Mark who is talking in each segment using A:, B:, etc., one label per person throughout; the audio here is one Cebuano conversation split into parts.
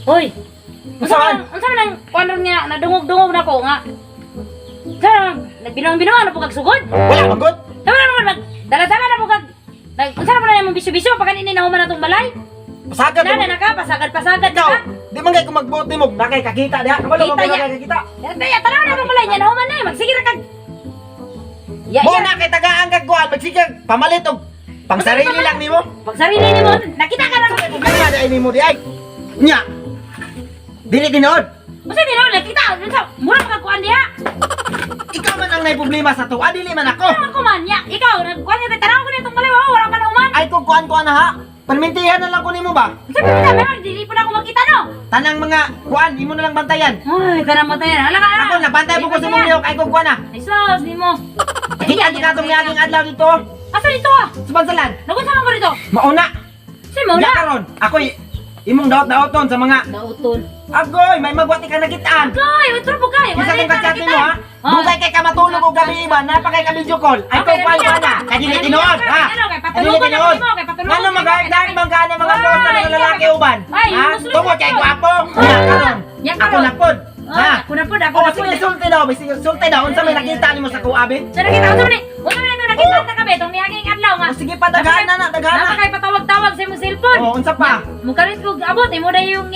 A: Hoy. Unsa
B: Unsa man?
A: man? Unsa man ang kuan ron nga nadungog-dungog na ko nga? Unsa man nagbinuang-binuang na po kag sugod?
B: Wala man gud.
A: Tama na naman nag dala-dala na po kag nag unsa na po na imong bisyo-bisyo pa kanini na human atong balay?
B: Pasagad.
A: Na na ka pasagad-pasagad
B: Ikaw,
A: ka.
B: di man kay ko magbuot nimo, nakay kakita diha. Kabalo
A: Kita
B: man
A: niya.
B: kay kakita.
A: Ya tanaw na atong balay niya na human na eh. Magsige ra kag. Ya
B: Mo
A: ya.
B: na kay tagaan kag kuan, magsige pamalit og pangsarili lang nimo.
A: Pag sarili nimo nakita ka na.
B: Problema di ay nimo di ay. Nya. Dili tinuod.
A: Unsa di na nakita unsa mura pa kag kuan diha.
B: Ikaw man ang nay problema sa tuwa, dili man ako.
A: Ano ko man ya ikaw nagkuan ka tanaw ko na itong balay wa wala pa na human.
B: Ay kung kuan-kuan na ha. Permintihan na lang ko nimo ba?
A: Unsa pa kita meron dili po na ako makita no.
B: Tanang mga kuan, imo na lang bantayan.
A: Ay, kanang matayan. Hala ka.
B: Ako nabantay po ko sa mong lihok ay kung kuan na.
A: Ay, sus, nimo.
B: Kita di katong miaging adlaw dito.
A: Asa dito ah?
B: Sa bansalan.
A: Nagunsa man ko dito?
B: Mauna.
A: Si mo
B: Nya
A: na.
B: karon, ako'y imong daot-daoton sa mga
A: Dauton.
B: Agoy, may magwati ka nakitaan.
A: Agoy, utro po kay.
B: Isa tong kachat nimo ha. Dugay kay ka matulog og gabi iba, napa kay ka video call. Ay kung kuan kuan na. Kay dili tinuod ha. Kay dili tinuod. Ngano magdagdag man ka na mga boss na mga lalaki uban?
A: Ay,
B: Ha?
A: musulod
B: Tungod kay
A: ko.
B: gwapo. Nya karon.
A: Nya
B: Ako
A: karon.
B: na pod. Ha?
A: Ako na pod, ako
B: Oh,
A: na pod.
B: sige, sulti daw, sige, sulti daw. Unsa may nakita nimo sa kuabi?
A: So nakita unsa man ni? Unsa man ito nakita ta kabe tong miaging adlaw nga.
B: Oh, sige pa, daghan na na, daghan na.
A: Napa kay patawag-tawag sa imong cellphone.
B: Oh, unsa pa?
A: Mukalit ko abot imo na yung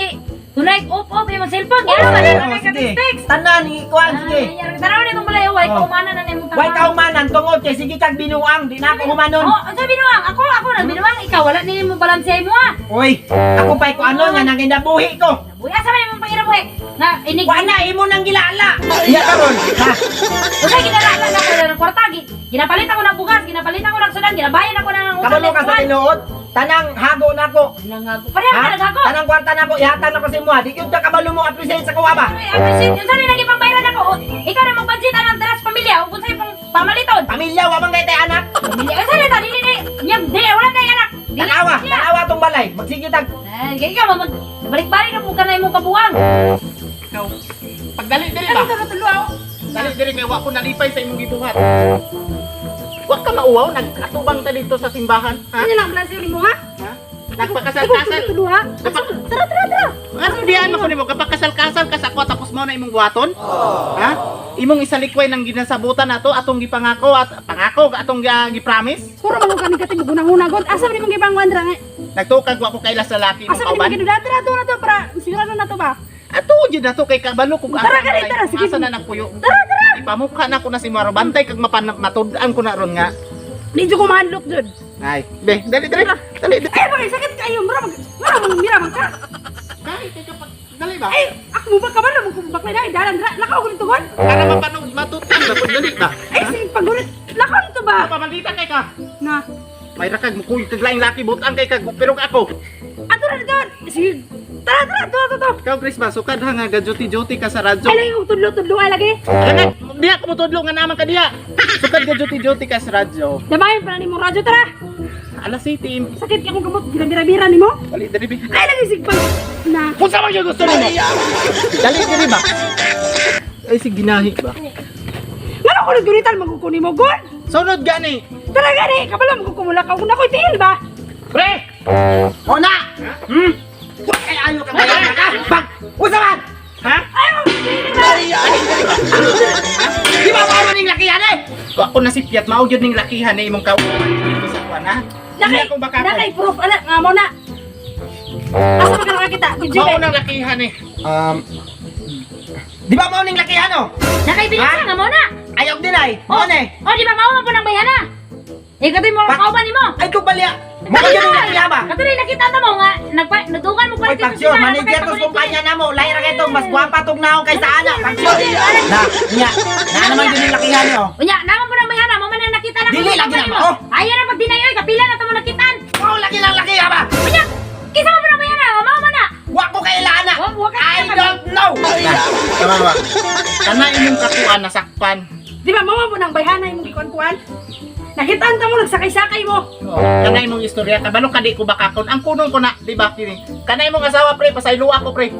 A: tunay off off imong cellphone. Ngano man
B: Oh,
A: na ka
B: sige.
A: text.
B: Tanan ikuan sige.
A: Tanaw na itong balay, way
B: Oh.
A: kaumanan na nimong
B: Way kaumanan tungod kay sige kag binuang, di na ako humanon.
A: Oh, unsa binuang? Ako, ako nang binuang, ikaw wala ni mo balanse mo ah.
B: Uy, ako pa'y kuano nga nang ginabuhi ko.
A: Buhi asa man imong panginabuhi? Na inig
B: Wa na imo nang gilala. Iya karon. Ha.
A: Usa ginalala na ko ng kwarta, ginapalit ako ng bugas, ginapalit ako ng sudan, ginabayan ako ng utang.
B: Kabalo ka sa tinuod, tanang hago nako.
A: Nangago. Pareho ka
B: Ha?
A: naghago.
B: Tanang kwarta nako ihatag nako sa imo. Di gyud ka kabalo mo appreciate sa kuha ba?
A: Ay, appreciate. Unsa ni naging pangbayaran ako? O, ikaw na mag-budget anang daras pamilya ug unsay pang pamaliton.
B: Pamilya wa man kay tay anak.
A: Pamilya unsa ni ta dili ni nyam dili wala na anak. Dili
B: Tanawa,
A: siya.
B: tanawa tong balay. Magsige tag.
A: Ay, kay ikaw mag balik-balik na po ka na imong kabuang.
C: Ikaw. Pagdali diri ba? Dali diri kay wa ko nalipay sa imong gibuhat. Wa ka mauwaw nagkatubang ta dito sa simbahan, ha?
D: Ano lang plan mo ha?
C: Ha? Nagpakasal-kasal.
D: Tulo ha? Tara, tara, tara.
C: Ano diyan mo nimo kapakasal-kasal ka sa ako tapos mao na imong buhaton? Ha? Imong isalikway ng ginasabutan nato atong gipangako at pangako atong gi-promise.
D: Puro man kami katibog unang-una god. Asa man imong gipangkuan dra nga?
C: Nagtukag wa ko kaila sa laki imong
D: Asa man imong
C: kauban.
D: ginuda tara to na to para sigurado na to ba?
C: Ato jud na to kay kabalo kung
D: Tara,
C: asa
D: gani, tara, sige.
C: asa na nagpuyo.
D: Tara, tara.
C: Ipamukha na ko na si Maro Bantay kag mapan matud-an ko na ron nga.
D: Di jud ko mahandlok jud.
C: Ay, be, dali dali. Dali. Dali.
D: Ay, bakit sakit kayo? Mura mag mura mag mira man ka.
C: Kay kay kapag dali ba?
D: Ay, ako mo ba kabalo mo kung baklay dai dalan dra. Lakaw ko nito gon.
C: Para mapanood matutan ba pag dali ba?
D: Ay, sige paggulit. Lakaw nito ba?
C: Pamaldita kay ka.
D: Na.
C: May rakag mo kag laing laki butan kay kag pero ako.
D: Ato na dito. Sige. Tara, tara, to, to, to.
C: Ikaw Chris ba sukad ha nga ga-duty-duty ka sa radyo.
D: Ay, lagi kong tudlo-tudlo ay lagi.
C: Kana diha ko motudlo nga naman ka diha. Sukad ga-duty-duty ka sa radyo.
D: Damayan pa na nimo radyo tara.
C: Alas 7.
D: Sakit ka kong gamot ginabira-bira nimo.
C: Dali dali bi.
D: Ay, lagi sigpag na.
C: Kung sa man yung gusto nimo. Dali dili ba? Ay si ginahi ba?
D: Ngano ko nagduritan magkukuni mo gon?
C: Sunod gani.
D: Tara gani, kabalo magkukumula ka kung ako'y tiil ba?
B: Pre! Ona! Hmm? Wa kay ayo ka bayan ka. Bag! Unsa man?
C: Ha?
B: Di ba mao man ning lakihan eh?
C: Wa ko na si Piat mao gyud ning lakihan ni imong kauban dito sa kuan ha. Hindi
D: Nakay,
C: ako baka
D: nakay proof ala nga mo na. Asa man ka nakakita? Video
C: Mao
D: kay.
C: nang lakihan eh.
B: Di ba mao ning lakihan oh?
A: Nakaibigan
B: Ha?
A: ka nga mo na.
B: Ayaw dinay. Mao ni.
A: Oh, di ba mao man po ng bayhana? Eh, katoy mo
B: Pak-
A: kauban nimo.
B: Ay ko balya. Mao gyud ning lakihan ba?
A: Katoy nakita ta mo nga nagpa nagdugan mo
B: Oy,
A: palit dito
B: paksyon,
A: sa
B: manager to kumpanya na mo. Lahi ra kay tong mas gwapa tong naong kaysa ana. Paksyon. Na, nya. Na naman gyud ning lakihan oh.
A: Unya, naman po ng bayhana, mo man ang nakita na
B: Dili, lagi na mo.
A: Ayaw na pag-deny oy, kapila na ta mo nakitaan.
B: Mao lagi lang lakihan ba?
A: Unya, kinsa man po ng bayhana, mao man na.
B: Wa ko kailan na.
A: Wa ka
B: I don't know.
C: Na, tama ba? Kana imong kakuan nasakpan.
D: Di ba mama mo nang bayhana imong gikuan-kuan? Nakitaan ta mo nagsakay-sakay mo.
C: Oh, kana imong istorya kabalo ka di ko bakakon. Ang kunong ko na, di ba kini? Kana imong asawa pre, pasaylo ako pre.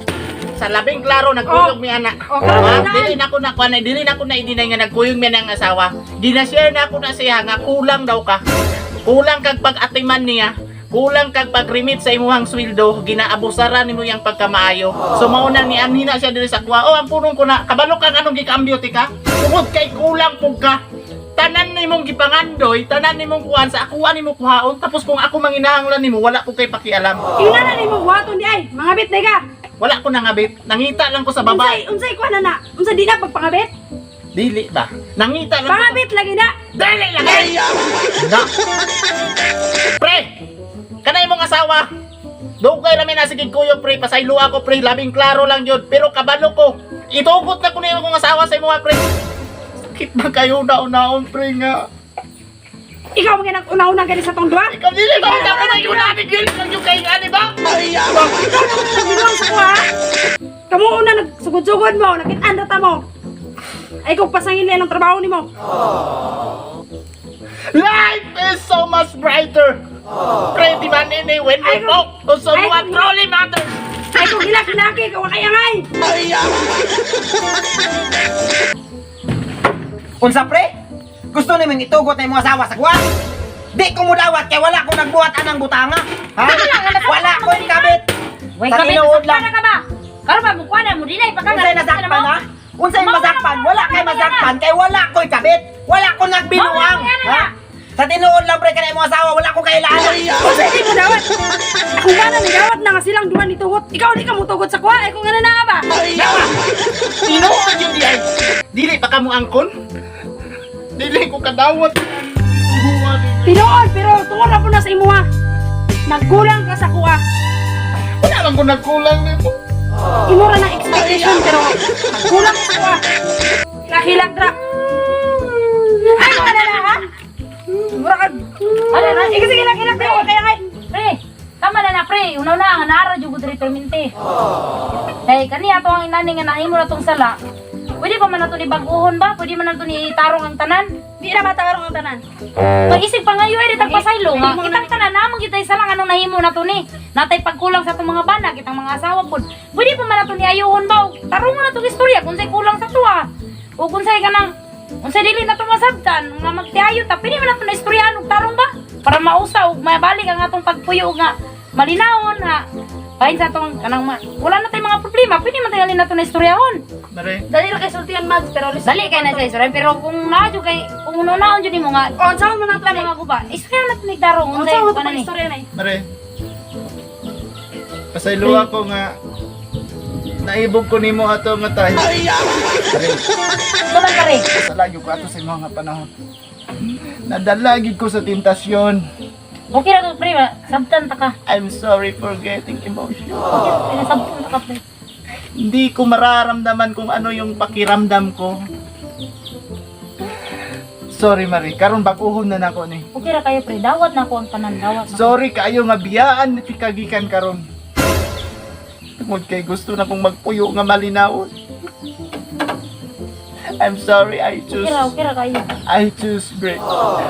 C: Sa labing klaro nagkuyog mi ana.
D: Oh, karon
C: Ha?
D: na.
C: Dili na ko na kuan, dili na ko na i-deny nga nagkuyog mi ang asawa. Gina-share na ako na siya nga kulang daw ka. Kulang kag pag-atiman niya. Kulang kag pag-remit sa imuhang sweldo, ginaabusaran nimo yang pagkamaayo. So mao na ni anhina siya diri sa kuha. Oh, ang punong ko na kabalo kag anong gikambyo ti ka? Tungod kay kulang pug ka. Tanan nimong gipangandoy, tanan nimong kuan sa akuha nimo kuhaon, tapos kung ako manginahanglan nimo wala ko kay pakialam.
D: Ingna na nimo buhaton di ay, mangabit na ka.
C: Wala ko nangabit, nangita lang ko sa
D: Unsay
C: babae.
D: unsay kuan na na? Unsa di na pagpangabit?
C: Dili ba? Nangita lang ko sa
D: Pangabit lagi na.
C: Dili lang eh! Na. Pre! Kanay mong asawa! Dugay ra mi na sige kuyo pre, pasaylo ako pre, labing klaro lang yun. Pero kabalo ko, itugot na ko na yung asawa sa imo pre. Sakit ba kayo naon-naon pre nga?
D: Ikaw man nag una-una gani sa tong duha.
C: Ikaw dili ba ikaw na yung namin yun lang yung kay nga di ba?
D: Ikaw na nagbinuang sa kuha. Kamu una nagsugod-sugod mo, nakitaan ra ta mo. Ay kung pasangin na ng trabaho nimo.
C: Life is so much brighter. Pre, di ba nini when we talk to someone truly matters.
D: Ay kung hilak-hilaki, kawa kaya ngay.
B: Unsa pre? Gusto nimong itugot na imong asawa sa kuha? Di ko mudawat kay wala ko nagbuhat anang butanga. Ha? Wala ko kabit.
A: Way
B: Sa
A: kabit,
B: tinuod
A: nasakpan
B: lang.
A: na ka ba? Karon ba mo kuha na mo dinay pa ka
B: Unsay nasakpan ha? Unsay masakpan? Wala kay masakpan kay wala ko'y kabit. Wala ko nagbinuang. Ha? Sa tinuod lang pre kanay imong asawa wala ko kailangan.
D: Unsay di mo dawat? Kung ba na nidawat na nga silang duha ni tugot, ikaw di ka mo tugot sa kuha, ay kung ano na ba?
C: Nawa! Tinuod yun di ay. Dili pa ka mo angkon? Dili ko kadawat.
D: Tinuod, pero tungod na po na sa imuha. Nagkulang ka sa kuha.
C: Wala lang ko nagkulang nimo.
D: Imura ng expectation, pero nagkulang ka sa kuha. Hilak-hilak dra. Ay, kung ano na ha? Mura ka.
A: Ano na?
D: Sige, sige, hilak-hilak dra. Kaya ngay.
A: Pre, tama na na pre. Unaw na nga naara jud ko diri permente. Hey, kani ato ang inani nga nahimo na tong sala. Pwede pa man nato ni baguhon ba? Pwede man nato ni tarong ang tanan?
D: Di na matarong ang tanan.
A: Pag-isip pa ngayon, ay ditag pasaylo nga. Kitang tanan namang kitay sala nga anong nahimo na to ni. Natay pagkulang sa atong mga bana, kitang mga asawa pod. Pwede pa man nato ni ayuhon ba? Og Tarungon na tong istorya kung say kulang sa tuwa. O kung say kanang unsay dili na to masabtan nga magtiayo ta pwede man nato na istoryahan og tarong ba? Para mausa og mabalik ang atong pagpuyo og nga malinawon ha. Bahin sa atong kanang wala na tay mga problema, pwede man tayo nato na istoryahon.
C: Mare,
D: Dali ra kay sultian Mads, pero
A: Dali kay na sa istorya pero kung naa jud kay kung unaon jud nimo nga
D: Oh, unsa man ang
A: wala
D: plan
A: mga guba. Istorya na to tarong
D: Unsa
A: unsay
D: man
A: kuan
D: ang
A: ni.
D: istorya na eh?
C: mare. Pasaylo ako nga naibog ko nimo ato nga tayo.
A: Tuman pare.
C: Sa ko ato sa imong nga panahon. Nadala gyud ko sa tentasyon.
A: Okay ra to pre, sabtan ta ka.
C: I'm sorry for getting emotional.
A: Okay, pre, sabtan ta ka pre.
C: Hindi ko mararamdaman kung ano yung pakiramdam ko. Sorry Marie, karon baguhon na nako ni.
A: Okay ra kayo pre, dawat na ko ang tanan, dawat na.
C: Sorry kaayo nga biyaan ni kagikan karon. Tungod kay gusto na kong magpuyo nga malinawon. I'm sorry, I choose
A: Okay ra kayo.
C: I choose Grace.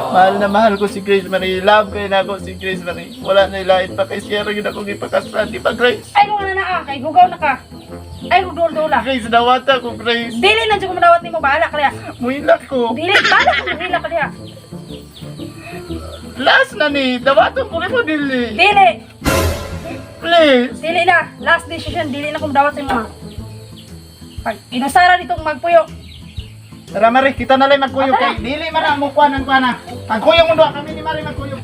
C: Mahal na mahal ko si Grace Marie. Love kayo na ako si Grace Marie. Wala na ilain pa kay Sierra yun akong ipakasal. Di ba Grace?
D: Ay kung ano na ah, kay gugaw na ka. Ay kung dul-dula.
C: Grace, nawata ko Grace.
D: Dili na jud ko madawat nimo bahala ka diha.
C: Muhilak ko.
D: Dili bahala ka muhila ka diha.
C: Last na ni. Dawaton ko rin mo dili.
D: Dili,
C: Please.
D: dili na. Last decision dili na ko madawat sa imo. Pag inusara ditong magpuyo.
C: Tara Marie, kita na lang magkuyog kay. Dili man ang mukha ng kuana. Pagkuyog mo doon kami ni Marie magkuyog.